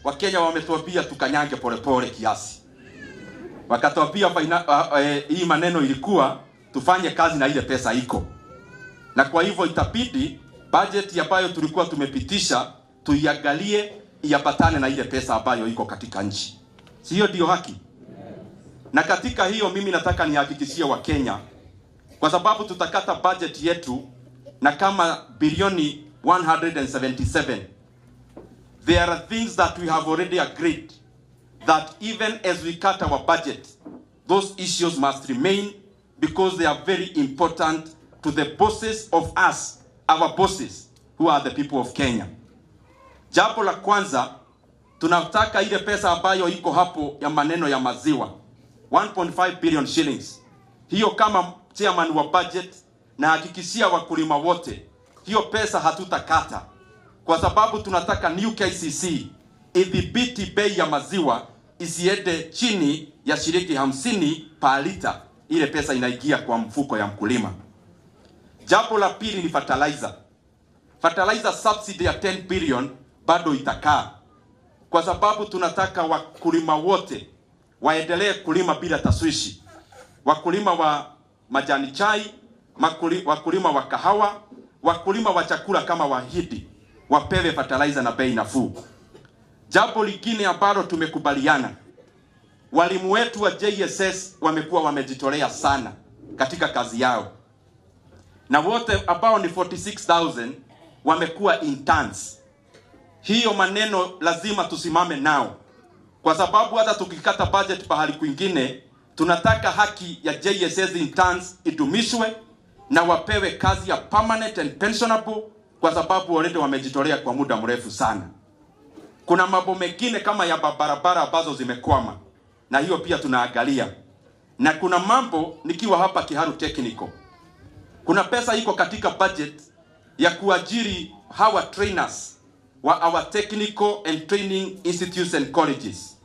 Wakenya wametuambia tukanyange polepole kiasi. Wakatuambia hii maneno ilikuwa tufanye kazi na ile pesa iko. Na kwa hivyo itabidi budget ambayo tulikuwa tumepitisha tuiangalie iambatane na ile pesa ambayo iko katika nchi. Sio ndio haki? Na katika hiyo mimi nataka nihakikishie Wakenya, kwa sababu tutakata budget yetu na kama bilioni 177. There are things that we have already agreed that even as we cut our budget, those issues must remain because they are very important to the bosses of us, our bosses, who are the people of Kenya. Jambo la kwanza, tunataka ile pesa ambayo iko hapo ya maneno ya maziwa, 1.5 billion shillings. Hiyo kama chairman wa budget na hakikishia wakulima wote, hiyo pesa hatutakata, kwa sababu tunataka new KCC idhibiti bei ya maziwa isiende chini ya shilingi 50 per lita. Ile pesa inaingia kwa mfuko ya mkulima. Jambo la pili ni fertilizer. Fertilizer subsidy ya 10 billion bado itakaa, kwa sababu tunataka wakulima wote waendelee kulima bila taswishi. Wakulima wa majani chai, wakulima wa kahawa, wakulima wa chakula kama wahidi wapewe fertilizer na bei nafuu. Jambo lingine ambalo tumekubaliana, walimu wetu wa JSS wamekuwa wamejitolea sana katika kazi yao, na wote ambao ni 46,000 wamekuwa interns. Hiyo maneno lazima tusimame nao, kwa sababu hata tukikata budget pahali kwingine, tunataka haki ya JSS interns idumishwe na wapewe kazi ya permanent and pensionable, kwa sababu already wamejitolea kwa muda mrefu sana. Kuna mambo mengine kama ya barabara ambazo zimekwama, na hiyo pia tunaangalia. Na kuna mambo nikiwa hapa Kiharu Technical, kuna pesa iko katika budget ya kuajiri hawa trainers wa our technical and training institutes and colleges.